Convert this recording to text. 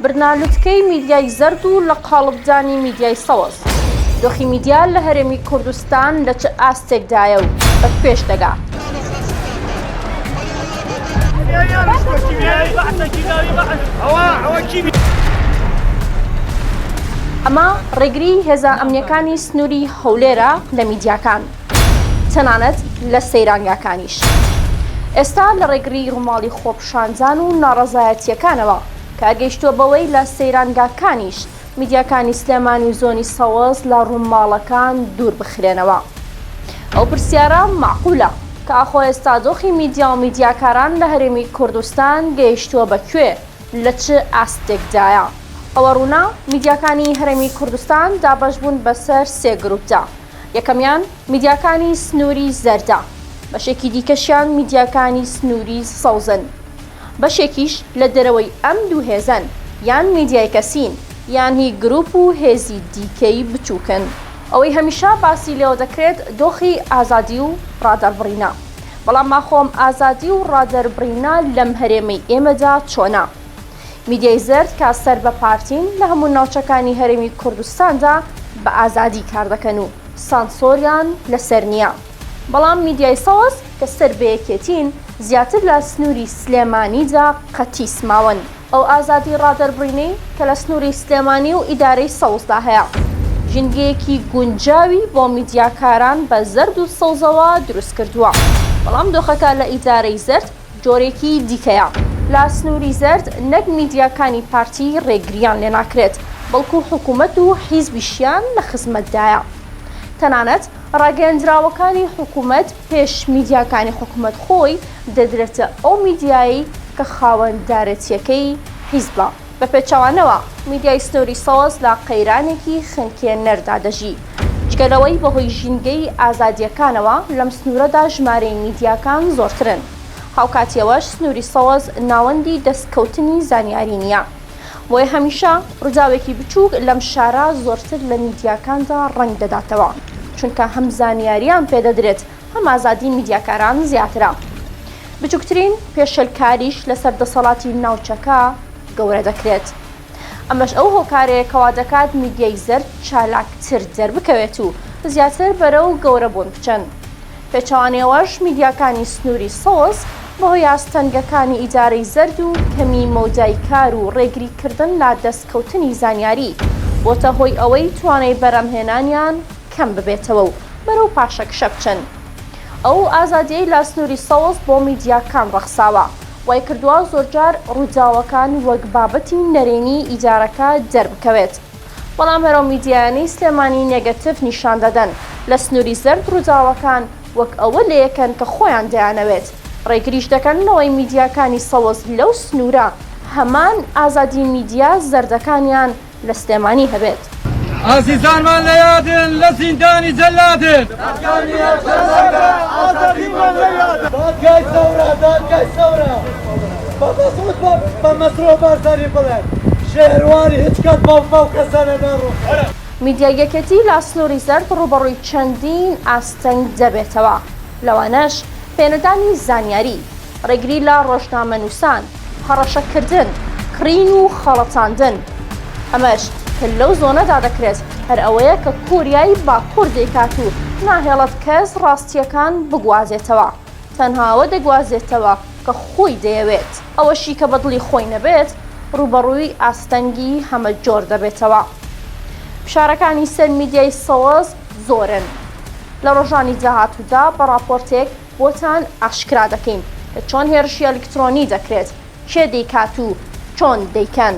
بردنە لوتکەی میدیای زەرد و لە قاڵبدانی میدیای سەوز. دۆخی میدیا لە هەرێمی کوردستان لە چ ئاستێکدایە و بە کوێش دەگا؟ ئەمە ڕێگری هێزە ئەمنیەکانی سنووری هەولێرە لە میدیاکان. تەنانەت لە سەیرانگاکانیش. ئێستا لە ڕێگری ڕووماڵی خۆپیشاندان و ناڕەزایەتییەکانەوە کار گەیشتووە بەوەی لە سەیرانگاکانیش میدیاکانی سلێمانی و زۆنی سەوز لە ڕووماڵەکان دوور بخرێنەوە. ئەو پرسیارە مەعقولە کە ئاخۆ ئێستا دۆخی میدیا و میدیاکاران لە هەرێمی کوردستان گەیشتووە بە کوێ؟ لە چ ئاستێکدایە؟ ئەوە ڕوونە میدیاکانی هەرێمی کوردستان دابەشبوون بەسەر سێ گروپدا. یەکەمیان میدیاکانی سنووری زەردە، بەشێکی دیکەشیان میدیاکانی سنووری سەوزن. بەشێکیش لە دەرەوەی ئەم دوو هێزەن، یان میدیای کەسین، یان هی گروپ و هێزی دیکەی بچووکن. ئەوەی هەمیشە باسی لێوە دەکرێت دۆخی ئازادی و ڕادەربڕینە. بەڵام ئاخۆ ئەم ئازادی و ڕادەربڕینە لەم هەرێمەی ئێمەدا چۆنە؟ میدیای زەرد کە سەر بە پارتین لە هەموو ناوچەکانی هەرێمی کوردستاندا بە ئازادی کار دەکەن و سانسۆریان لەسەر نییە، بەڵام میدیای سەوز کە سەر بە یەکێتین زیاتر لە سنووری سلێمانیدا قەتیس ماون. ئەو ئازادی ڕادەربڕینەی کە لە سنووری سلێمانی و ئیدارەی سەوزدا هەیە ژینگەیەکی گونجاوی بۆ میدیاکاران بە زەرد و سەوزەوە دروستکردووە، بەڵام دۆخەکە لە ئیدارەی زەرد جۆرێکی دیکەیە. لە سنووری زەرد نەک میدیاکانی پارتی رێگرییان لێناکرێت، بەڵکو حکومەت و حیزبیشیان لە خزمەتدایە. تەنانەت راگەیەندراوەکانی حکومەت پێش میدیاکانی حکومەت خۆی دەدرێتە ئەو میدیایەی کە خاوەندارێتییەکەی حیزبە. بە پێچەوانەوە میدیای سنووری سەوز لە قەیرانێکی خنکێنەردا دەژی. جگە لەوەی بەهۆی ژینگەی ئازادییەکانەوە لەم سنوورەدا ژمارەی میدیاکان زۆرترن. هاوکاتی ئەوەش سنووری سەوز ناوەندی دەستکەوتنی زانیاری نییە. بۆیە هەمیشە ڕووداوێکی بچووک لەم شارە زۆرتر لە میدیاکاندا ڕەنگ دەداتەوە. چونکە هەم زانیارییان پێدەدرێت هەم ئازادی میدیاکاران زیاترە. بچوکترین پێشێلکاریش لەسەر دەسەڵاتی ناوچەکە گەورە دەکرێت. ئەمەش ئەو هۆکارەیە کە وادەکات میدیای زەرد چالاکتر دەربکەوێت و زیاتر بەرەو گەورەبوون بچن. پێچەوانەی ئەوەش میدیاکانی سنووری سەوز بەهۆی ئاستەنگەکانی ئیدارەی زەرد و کەمی مەودای کار و ڕێگریکردن لە دەستکەوتنی زانیاری بۆتە هۆی ئەوەی توانای بەرهەمهێنانیان کەم ببێتەوە و بەرەو پاشەکشە بچن. ئەو ئازادیەی لە سنوری سەوز بۆ میدیاکان ڕەخساوە، وایکردوە زۆرجار ڕوداوەکان وەک بابەتی نەرێنی ئیدارەکە دەربکەوێت. بەڵام هەر ئەو میدیایانەی سلێمانی نێگەتیڤ نیشان دەدەن، لە سنوری زەرد ڕوداوەکان وەک ئەوە لێیەکەن کە خۆیان دەیانەوێت. ڕێگریش دەکەن لەوەی میدیاکانی سەوز لەو سنورە هەمان ئازادی میدیا زەردەکانیان لە سلێمانی هەبێت. ئازیزانمان لە یادن لە زیندانی جەلادن. دادگای سەورە دادگای سەورە بە مەسعود بە مەسرور بارزانی بڵێن شێروانی هیچ کات بەو بەو کەسانە ناڕوخێ. میدیای یەکێتی لە سنووری زەرد ڕووبەڕووی چەندین ئاستەنگ دەبێتەوە، لەوانەش پێنەدانی زانیاری، ڕێگری لە ڕۆژنامەنووسان، هەڕەشەکردن، کڕین و خەڵەتاندن. ئەمەش کە لەو زۆنەدا دەکرێت هەر ئەوەیە کە کۆریای باکوور دەیکات و ناهێڵێت کەس ڕاستییەکان بگوازێتەوە، تەنها ئەوە دەگوازێتەوە کە خۆی دەیەوێت، ئەوەشی کە بە دڵی خۆی نەبێت ڕووبەڕووی ئاستەنگی هەمەجۆر دەبێتەوە. فشارەکانی سەر میدیای سەوز زۆرن. لە ڕۆژانی داهاتوودا بە ڕاپۆرتێک بۆتان ئاشکرا دەکەین کە چۆن هێرشی ئەلیکترۆنی دەکرێت، کێ دەیکات و چۆن دەیکەن.